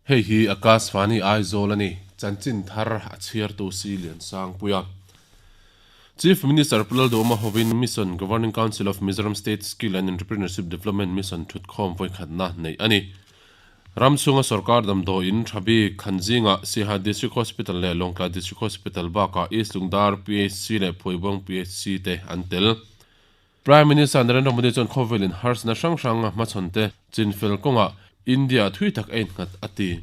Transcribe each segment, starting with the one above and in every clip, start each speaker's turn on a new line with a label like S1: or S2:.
S1: Hei hi Akashvani Aizawl a ni, chanchin thar a chhiartu Si Liansangpuia. Chief Minister Pu Lalduhoma hovin Mission Governing Council of Mizoram State Skill and Entrepreneurship Development Mission thutkhawm vawikhatna neih a ni. Ram chhunga sorkar damdawiin tha bik Khanzinga, Siaha District Hospital leh Lawngtlai District Hospital bakah East Lungdar PHC leh Phuaibawng PHC te an tel. Prime Minister Narendra Modi chuan khawvelin harsatna hrang hrang a hmachhawnte chinfel kawngah India thui tak a innghat a ti.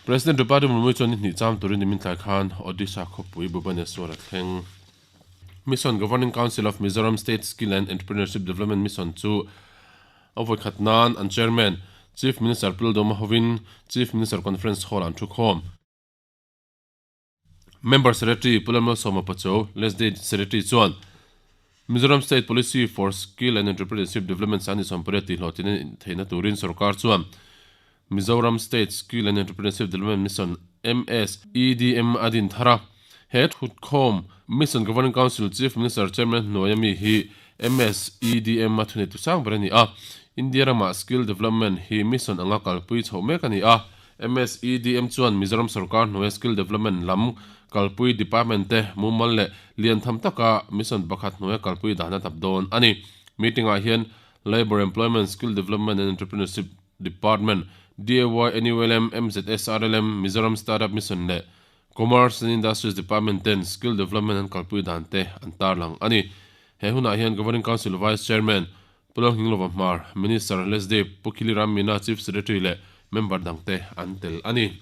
S1: President Draupadi Murmu chuan ni hnih cham turin nimin tlai khan Odisha khawpui Bhubaneswar a thleng. Mission Governing Council of Mizoram State Skill and Entrepreneurship Development Mission chu A vawikhat nan an Chairman, Chief Minister Pu Lalduhoma hovin Chief Minister Conference Hall-ah an thu khawm. Member Secretary Pu Lalmalsawma Pacho, Lesday Secretary chuan Mizoram State Policy for Skill and Entrepreneurship Development Sani 18 tihhlawhtlin theihna turin sorkar chuan Mizoram State Skill and Entrepreneurship Development Mission, MSEDM, a din thar a. He thutkhawm Mission Governing Council Chief Minister Chairman hnuaia mi hi MSEDM a thuneitu sang ber a ni a. India ramah Skill Development hi Mission anga kalpui chhoh mek a ni a. MSEDM chuan Mizoram sorkar hnuaia Skill Development lam kalpui Department te mumal leh lian tham taka Mission pakhat hnuaia kalpui dan a dap dawn a ni. Meeting-ah hian Labour, Employment, Skill Development and Entrepreneurship Department, DAY, NULM, MZSRLM, Mizoram Startup Mission leh Commerce and Industries Department ten Skill Development an kalpui dan te an tarlang a ni. He hunah hian Governing Council Vice Chairman Pu Lalnghinglova Hmar, Minister Lesdeep Pu Khiliram Meena Chief Secretary leh member dangte an tel a ni.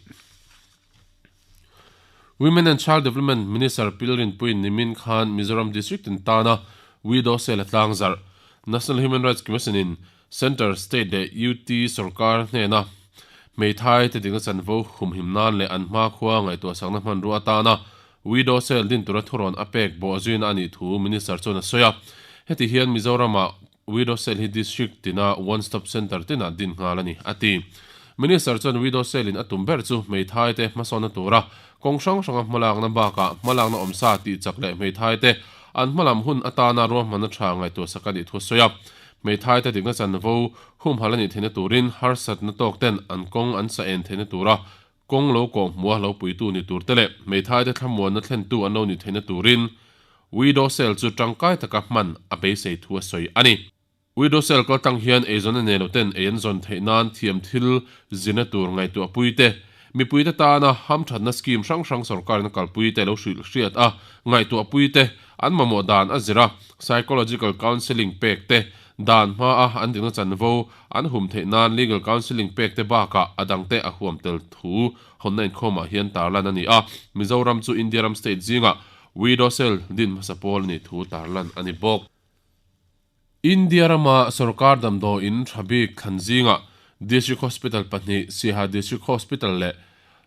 S1: Women and Child Development Minister Pi Lalrinpuiin nimin khan Mizoram District tin tana Widow Cell a tlangzarh. National Human Rights Commission in Centre, State leh UT sorkar hnena hmeithai te dikna chanvo humhim nan leh an hmakhua ngaihtuahsakna hmanrua atana Widow Cell din tura thurawn a pek bawh zuina a nih thu Minister chuan a sawi a. Heti hian Mizoramah Widow Cell hi District tina One Stop Centre tinah din nghal a ni, a ti. Minister chuan Widow Cell in a tum ber chu hmeithai te hmasawnna tura kawng hrang hranga hmalakna bakah hmalakna awmsa tihchak leh hmeithai te an hmalam hun atana ruahmanna tha ngaihtuahsak a nih thu a sawi a. Hmeithai te dikna chanvo humhalh a nih theihna turin harsatna tawk ten an kawng an sa en theihna tura kawng lo kawh hmua lo puitu ni tur te leh hmeithai te thlamuanna thlentu an lo nih theihna turin Widow Cell chu tangkai taka hman a beisei thu a sawi a ni. Widow Cell kaltlang hian eizawnna nei lo ten ei an zawn theih nan thiam thil zirna tur ngaihtuah pui te, mipuite tana hamthatna scheme hrang hrang sorkarin a kalpui te lo hrilh hriat a ngaihtuah pui te, An mamawh dan a zir a, psychological counselling pek te, dan hma a an dikna chanvo an hum theih nan legal counselling pek te bakah a dangte a huam tel thu hawnna inkhawmah hian tarlan a ni a. Mizoram chu India ram state zingah Widow Cell din hmasa pawl a nih thu tarlan a ni bawk. India rama sorkar damdawiin tha bik thlan zingah District Hospital pahnih, Siaha District Hospital leh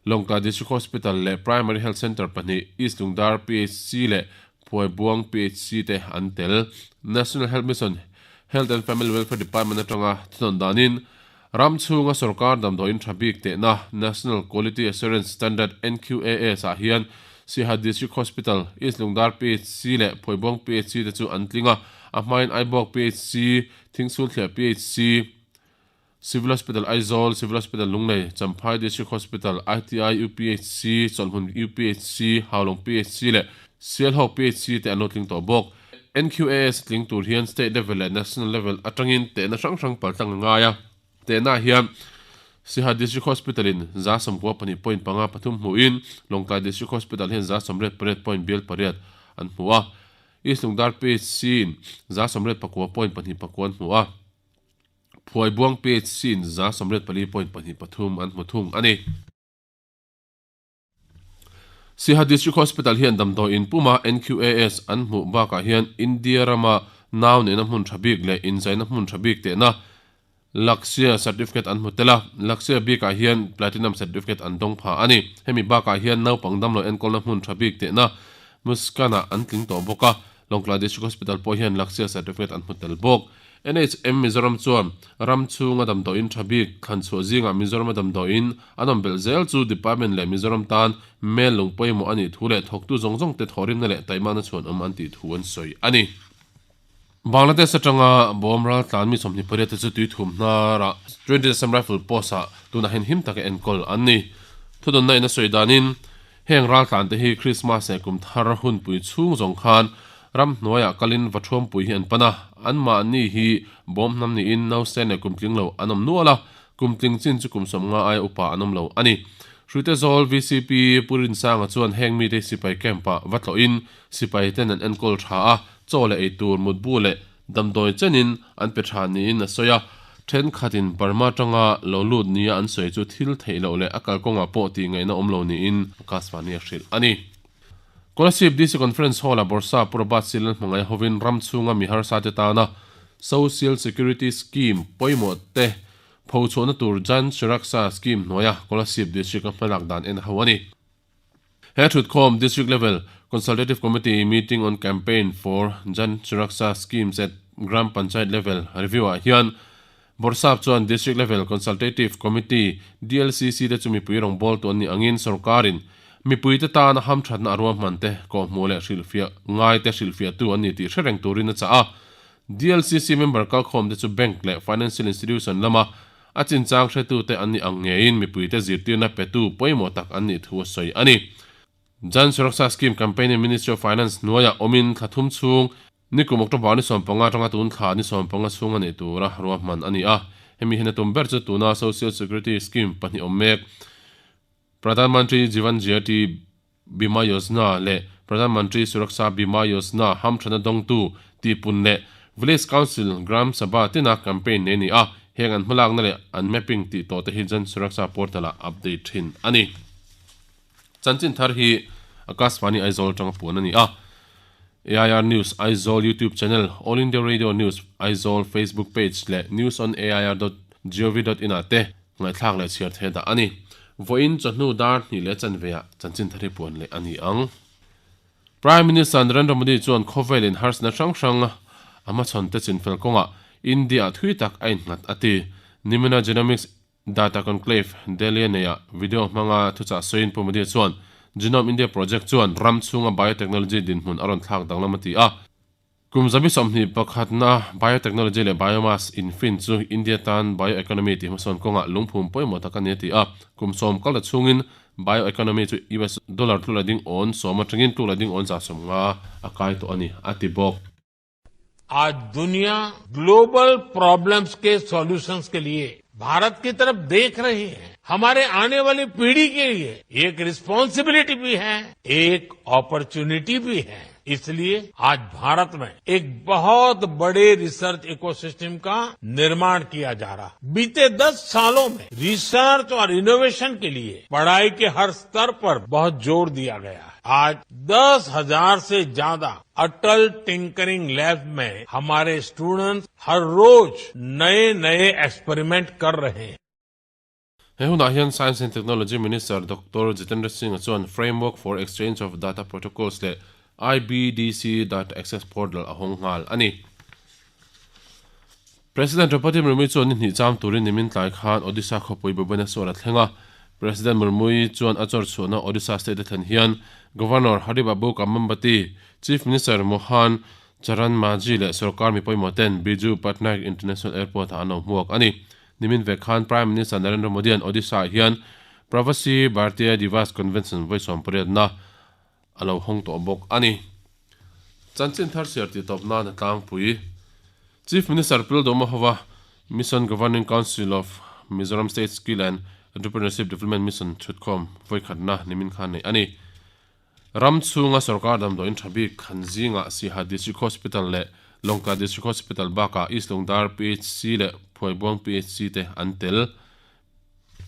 S1: Lawngtlai District Hospital leh Primary Health Centre pahnih, East Lungdar PHC leh Phuaibuang PHC te an tel. National Health Mission, Health and Family Welfare Department atanga thunawn danin ram chhunga sorkar damdawiin tha bik tehna National Quality Assurance Standard, NQAS, ah hian Siaha District Hospital, East Lungdar PHC leh Phuaibuang PHC te chu an tling a, a hmain Aibawk PHC, Thingsulthliah PHC, Civil Hospital Aizawl, Civil Hospital Lunglei, Champhai District Hospital, ITI UPHC, Chawlhmun UPHC, Haulawng PHC leh Sialhawk PHC te an lo tling tawh bawk. NQAS tling tur hian State level leh National level atangin tehna hrang hrang paltlang a ngai a. Tehna ah hian Siha District Hospital in 92.53 hmuhin Lawngtlai District Hospital hian 98.8 an hmu a. East Lungdar PHC in 99.29 an hmu a. Phuaibuang PHC in 94.23 an hmu thung a ni. Siaha District Hospital hian damdawi in puma NQAS an hmuh bakah hian India rama nau neihna hmun tha bik leh inzaina hmun tha bik tehna Lakshya Certificate an hmu tel a, Lakshya bikah hian Platinum Certificate an dawng pha a ni. Hemi bakah hian naupang damlo enkawlna hmun tha bik tehna Muskan-ah an tling tawh bawk a, Lawngtlai District Hospital pawh hian Lakshya Certificate an hmu tel bawk. NHM Mizoram chuan ram chhunga damdawiin tha bik thlan chhuah zingah Mizorama damdawiin an awm belh zel chu Department leh Mizoram tan mel lung pawimawh a nih thu leh thawktu zawng zawng te thawhrimna leh taihmakna chhuan awm an tih thu an sawi a ni. Bangladesh atanga bawm raltlan mi 28 te chu tuithum hnarah 20 Assam Rifle Post ah tunah hian him taka enkawl an ni. Thudawnna in a sawi danin heng raltlan te hi Christmas leh kum thar hunpui chhung zawng khan ramhnuaiah kalin va thuampui hi an pan a, anmahni hi bawm hnam niin nausen leh kum tling lo an awm nual a, kum tling chin chu kum 50 aia upa an awm lo a ni. Hruitezawl VCP Pu Rinsanga chuan heng mite sipai camp-ah va tlawhin sipai ten an enkawl tha a, chaw leh eitur, mutbu leh damdawi chenin an pe tha niin a sawi a, thenkhatin Burma atanga lo lut nia an sawi chu thil theih loh leh a kalkawngah pawh tih ngaihna awm lo niin Akashvani a hrilh a ni. Kolasib DC Conference Hall-a Bawrhsa Pu Robert Silal hmangaih hovin ram chhunga mi harsate tana Social Security Scheme pawimawh te phochhuahna tur Jan Suraksha Scheme hnuaia Kolasib District-a hmalak dan en ho a ni. He thutkhawm District Level Consultative Committee Meeting on Campaign for Jan Suraksha Schemes at Gram Panchayat Level Review-ah hian Bawrhsap chuan District Level Consultative Committee, DLCC, te chu mipui rawngbawltu an nih angin sorkarin mipuite tana hamthatna a ruahman te kawhhmuh leh hrilhfiah ngaite hrilhfiahtu an ni tih hre reng turin a chah a. DLCC member kalkhawm te chu bank leh financial institution lama a chinchang hretute an nih ang ngeiin mipuite zirtirna petu pawimawh tak an nih thu a sawi a ni. Jan Suraksha Scheme campaign in Ministry of Finance hnuaiah awmin thla thum chhung nikum October ni 15 atanga tun thla ni 15 chhung a nih tura ruahman a ni a. Hemi hian a tum ber chu tuna Social Security Scheme pahnih awm mek Pradhan Mantri Jeevan Jyoti Bima Yojana leh Pradhan Mantri Suraksha Bima Yojana hamthana dawngtu tihpun leh Village Council Gram Sabha tina campaign nei a ni a, heng an hmalakna leh an mapping tih tawh te hi Jan Suraksha portal-ah update thin a ni. Chanchin thar hi Akashvani Aizawl atanga puan a ni a. AIR News Aizawl YouTube channel, All India Radio News Aizawl Facebook page leh newsonair.gov.in ah te Ngaihthlak leh chhiar thei dah a ni. Vawiin chawhnu dar hnih leh chanveah chanchin thar hi puan leh a ni ang. Prime Minister Narendra Modi chuan khawvelin harsatna hrang hrang a hmachhawn te chinfel kawngah India-ah thui tak a innghat a ti. Nimina Genomics Data Conclave, Delhi-a neia video hmanga thuchah sawiin Pu Modi chuan Genome India Project chuan ram chhunga biotechnology dinhmun a rawn thlak danglam a ti a. Kum 21na biotechnology leh biomass infin chu India tan bioeconomy tih hmasawn kawngah lungphum pawimawh tak a ni a ti a. Kum sawm kal ta chhungin bioeconomy chu US dollar tlula ding awn sawm atangin tlula ding awn 150 a kai tawh a ni, a ti bawk.
S2: Aaj duniya global problems ke solutions ke liye Bharat ki taraf dekh rahi hai. Hamare aane wali peedhi ke liye ek responsibility bhi hai, ek opportunity bhi hai. इसलिए आज भारत में एक बहुत बड़े research ecosystem का निर्माण किया जा रहा है। बीते 10 सालों में रिसर्च और इनोवेशन के लिए पढ़ाई के हर स्तर पर बहुत जोर दिया गया है। आज 10,000 से ज्यादा अटल टिंकरिंग लैब में हमारे स्टूडेंट्स हर रोज नए नए एक्सपेरिमेंट कर रहे हैं।
S1: He hunah hian Science and Technology Minister Doctor Jitendra Singh-a chuan Framework for Exchange of Data Protocols leh IBDC Data Access Portal a hawng nghal a ni. President Draupadi Murmu chuan ni hnih cham turin nimin tlai khan Odisha khawpui Bhubaneswar a thleng a. President Murmu chuan a chawr chhuahna Odisha state a thlen hian Governor Hari Babu Kambhampati, Chief Minister Mohan Charan Majhi leh sorkar mi pawimawh ten Biju Patnaik International Airport-ah an lo hmuak a ni. Nimin vek khan Prime Minister Narendra Modi-a'n Odisha-ah hian Pravasi Bharatiya Divas Convention vawi sawmpariatna a lo hawng tawh bawk a ni. Chanchin thar siar tih tawp nan a tlangpui. Chief Minister Pil Domahova Mission Governing Council of Mizoram State Skill and Entrepreneurship Development Mission chhutkhawm vawikhatna nimin khan neih a ni. Ram chhunga sorkar damdawiin tha bik khan zingah Siha District Hospital leh Lawngtlai District Hospital bakah East Lungdar PHC leh Phuaibuang PHC te an tel.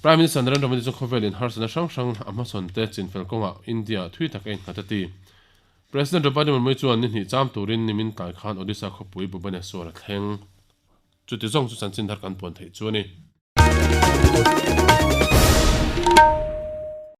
S1: Prime Minister Narendra Modi chu khawvelin harsatna hrang hrang a hmasawn te chinfel kawngah India thui tak a innghat a ti. President Draupadi Murmu chuan ni hnih cham turin nimin tlai khan Odisha khawpui Bhubaneswar a thleng. Chuti zawng chu chanchin thar kan puan theih chu a ni.